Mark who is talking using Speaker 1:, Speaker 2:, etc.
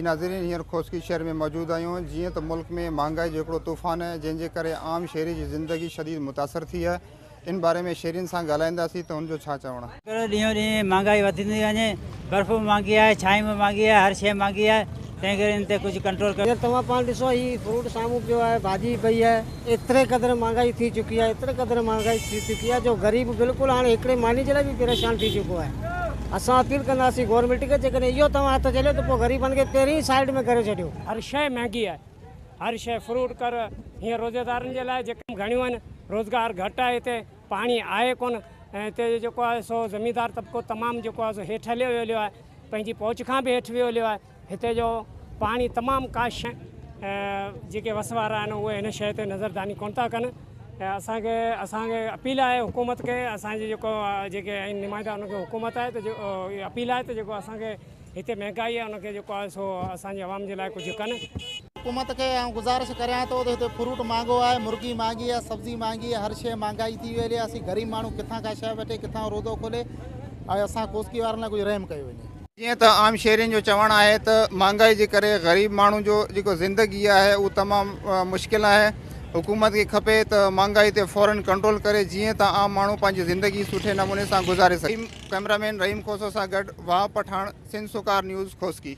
Speaker 1: جي ناظرين هينئر کوسڪي شهر ۾ موجود آهيون جيئن ته ملڪ ۾ مهانگائي جو هڪڙو طوفان آهي جنهن جي ڪري عام شهري جي زندگي شديد متاثر ٿي آهي ان باري ۾ شهرين سان ڳالهائينداسين ته هن جو ڇا چوڻ آهي.
Speaker 2: ڪري ڏينهون ڏينهن مهانگائي وڌندي وڃي برف به مهانگي آهي ڇانهين به مهانگي آهي هر شيء مهانگي آهي تنهن ڪري ان تي ڪجهه ڪنٽرول ڪيو.
Speaker 3: هينئر توهان پاڻ ڏسو هي فروٽ سامهون پيو آهي ڀاڄي پئي آهي ايتري قدر مهانگائي ٿي چڪي آهي ايتري قدر مهانگائي ٿي چڪي آهي جو غريب بلڪل هاڻي هڪڙي ماني جي لاء به پريشان ٿي چڪو آهي اسان اپيل ڪنداسين گورنمينٽ کي جيڪڏهن اهو توهان هٿ جهليو ته پوء غريبن کي پهرين ئي سائيڊ ۾ ڪري ڇڏيو.
Speaker 4: هر شيء مهانگي آهي هر شيء فروٽ ڪر هينئر روزيدارن جي لاء جيڪي گهڻيون آهن روزگار گهٽ آهي هتي پاڻي آهي ڪونه ۽ هتي جو جيڪو آهي سو زميندار طبقو تمام جيڪو آهي سو هيٺ هليو ويو هليو آهي پنهنجي پهچ کان به هيٺ ويو هليو آهي هتي جو پاڻي تمام ڪا شيء جيڪي وس وارا آهن اهي هن شيء تي نظرداني ڪونه ٿا ڪن ۽ اسان کي اسان کي اپيل آهي حڪومت کي اسان جي جيڪو جيڪي آهن نمائندا انهن کي حڪومت آهي ته اپيل آهي ته جيڪو اسان کي هتي مهنگائي آهي ان کي جيڪو آهي سو اسان جي عوام جي لاء ڪجهه ڪن.
Speaker 5: حڪومت کي آئون گذارش ڪريان ٿو ته هتي فروٽ مهانگو آهي، مرغي مهانگي آهي، سبزي مهانگي آهي، هر شيء مهانگائي ٿي ويل آهي، اسين غريب ماڻهو ڪٿان ڪا شيء وٺي ڪٿان روزو کولي ۽ اسان کوسڪي وارن لاء ڪجهه رحم ڪيو وڃي.
Speaker 1: جيئن ته عام شهرين جو چوڻ آهي ته مهانگائي جي ڪري غريب ماڻهو جو جيڪو زندگي آهي اهو تمام مشڪل آهي حڪومت کي کپي ته مهانگائي تي فورن ڪنٽرول ڪري جيئن ته عام ماڻهو پنهنجي زندگي سٺي نموني سان گذاري سگهي. ڪئميرا مين رحيم کوسو سان گڏ واهه پٺاڻ، سنڌ سڪار نيوز، کوسڪي.